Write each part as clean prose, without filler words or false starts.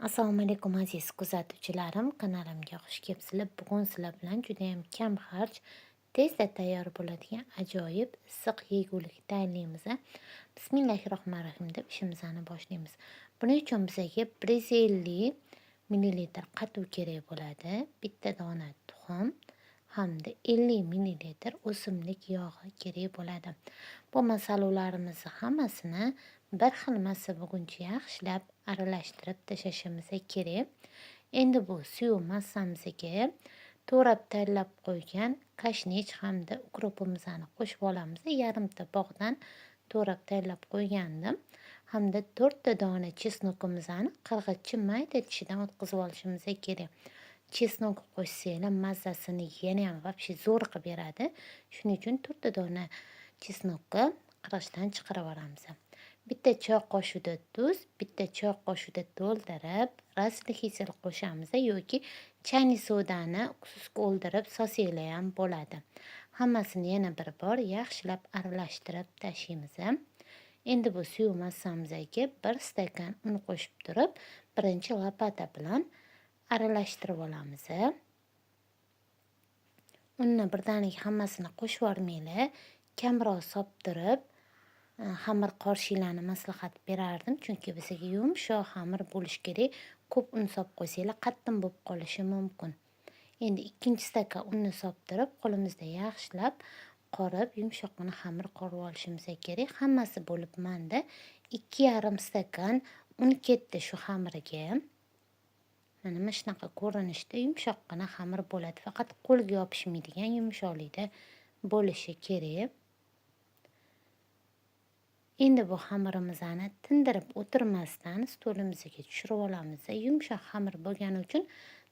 Assalomu alaykum, aziz kuzatuvchilarim, kanalimga xush kelibsizlar. Bugun sizlar bilan judayam kam xarj, tezda tayyor bo'ladigan ajoyib issiq yegulik tayyorlaymiz. Bismillahi rohmanir rohim deb ishimizni boshlaymiz. Buning uchun bizga 150 millilitr qatiq kerak bo'ladi, bitta dona tuxum hamda 50 millilitr o'simlik yog'i kerak bo'ladi. Bu masalliqlarimizni hammasini bir xil massa bo'lguncha yaxshilab aralashtirib tashlashimiz kerak. Endi bu suyuq massamizga to'g'rab tayyorlab qo'ygan kashnich hamda ukropimizni qo'shib olamiz. Yarimta bog'dan to'g'rab tayyorlab qo'ygandim. Hamda 4 ta dona чеснок imizni qirg'ichchi mayda tishidan o'tkazib olishimiz kerak. Чеснок qo'shsanglar, mazzasini yana ham вообще zo'r qilib beradi. Shuning uchun 4 ta dona чеснок ni qirg'ichdan chiqarib yuboramiz. Bitta choy qoshig'ida tuz, bitta choy qoshig'ida to'ldirib разрыхлитель qo'shamiz yoki чайный sodani уксус ga o'ldirib solsanglar ham bo'ladi. Hammasini yana bir bor yaxshilab aralashtirib tashlaymiz. Endi bu suyuq massamizga 1 stakan un qo'shib turib, birinchi lopata bilan aralashtirib olamiz. Unni birdaniga hammasini qo'shib yubormanglar. Kamroq solib turib, xamir qorishinglarni maslahat berardim, chunki bizga yumshoq xamir bo'lishi kerak. Ko'p un solib qo'ysanglar, qattiq bo'lib qolishi mumkin. Endi ikkinchi stakan unni solib turib, qo'limizda yaxshilab qorib, yumshoqqina xamir qorib olishimiz kerak. Hammasi bo'lib manda 2,5 stakan un ketdi shu xamirga. Mana shunaqa ko'rinishda yumshoqqina xamir bo'ladi. Faqat qo'lga yopishmaydigan yumshoqlikda bo'lishi kerak. Endi bu xamirimizni tindirib o'tirmasdan stolimizga tushirib olamiz. Yumshoq xamir bo'lgani uchun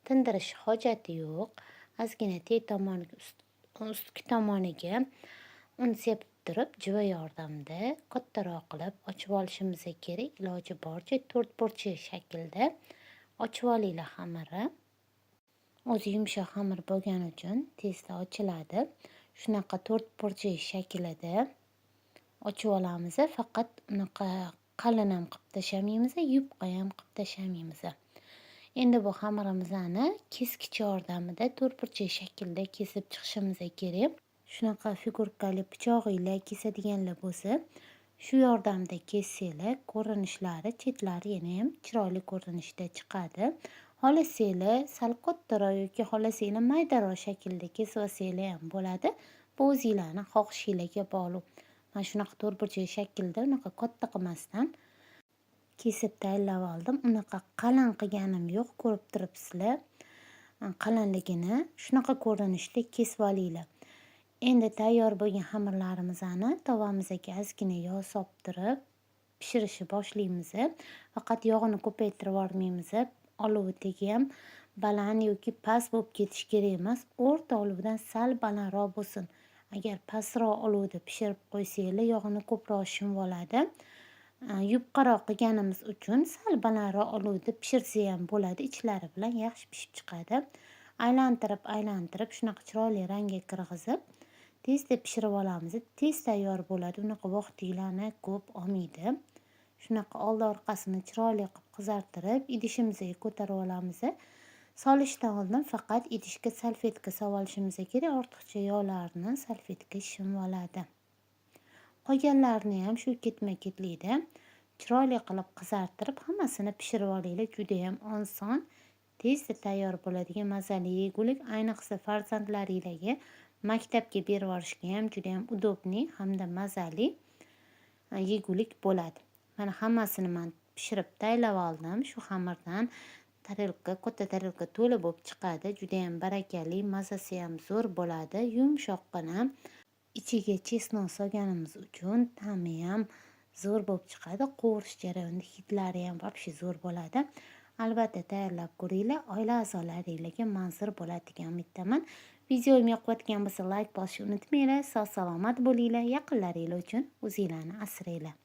tindirish hojati yo'q. Ozgina teg tomoniga, ustki tomoniga un sepib turib, juva yordamida kattaroq qilib ochib olishimiz kerak. Iloji boricha to'rtburchak shaklda ochib olinglar xamirni. O'zi yumshoq xamir bo'lgani uchun tezda ochiladi. Shunaqa to'rtburchak shaklida ochib olamiz. Faqat unaqa qalin ham qilib tashlamaymiz, yupqa ham qilib tashlamaymiz. Endi bu xamirimizni keskich yordamida to'rtburchak shaklda kesib chiqishimiz kerak. Shunaqa figurkali pichog'inglar kesadiganlar bo'lsa, shu yordamida kessanglar, ko'rinishlari, chetlari yanayam chiroyli ko'rinishda chiqadi. Xohlasanglar sal kattaroq yoki xohlasanglar maydaroq shaklda kesib olsanglar ham bo'ladi. Bu o'zinglarni xohishinglarga bog'liq. Mana shunaqa to'rtburchak shaklda, unaqa katta qilmasdan kesib tayyorlab oldim. Unaqa qalin qilganim yo'q, ko'rib turibsizlar qalinligini. Shunaqa ko'rinishda kesib olinglar. Endi tayyor bo'lgan xamirlarimizni tovamizga ozgina yog' solib turib pishirishni boshlaymiz. Faqat yog'ini ko'paytirib yubormaymiz. Olovi tagi ham baland yoki past bo'lib ketishi kerak emas. O'rta olovdan sal balandroq bo'lsin. Agar pastroq olovda pishirib qo'ysanglar, yog'ini ko'proq shimib oladi. Yupqaroq qilganimiz uchun sal balandroq olovda pishirsa ham bo'ladi. Ichlari bilan yaxshi pishib chiqadi. Aylantirib, aylantirib, shunaqa chiroyli rangga kirgizib, tezda pishirib olamiz. Tez tayyor bo'ladi. Unaqa vaqtinglarni ko'p olmaydi. Shunaqa oldi orqasini chiroyli qilib qizartirib, idishimizga ko'tarib olamiz. Solishdan oldin faqat idishga salfetka solib olishimiz kerak. Ortiqcha yog'larni salfetka shimib oladi. Qolganlarini ham shu ketma-ketlikda chiroyli qilib qizartirib, hammasini pishirib olinglar. Judayam oson, tezda tayyor bo'ladigan mazali yegulik. Ayniqsa farzandlaringlarga maktabga berib yuborishga ham judayam удобный hamda mazali yegulik bo'ladi. Mana, hammasini man pishirib tayyorlab oldim. Shu xamirdan tarelka, katta tarelka to'la bo'lib chiqadi. Judayam barakali, mazasi ham zo'r bo'ladi. Yumshoqqina, ichiga чеснок solganimiz uchun ta'mi ham zo'r bo'lib chiqadi. Qovurish jarayonida hidlari ham вообще zo'r bo'ladi. Albatta tayyorlab ko'ringlar, oila a'zolaringlarga manzur bo'ladi degan umiddaman. Videom yoqayotgan bo'lsa, layk bosishni unutmanglar. Sog' salomat bo'linglar. Yaqinlaringlar uchun o'zinglarni asranglar.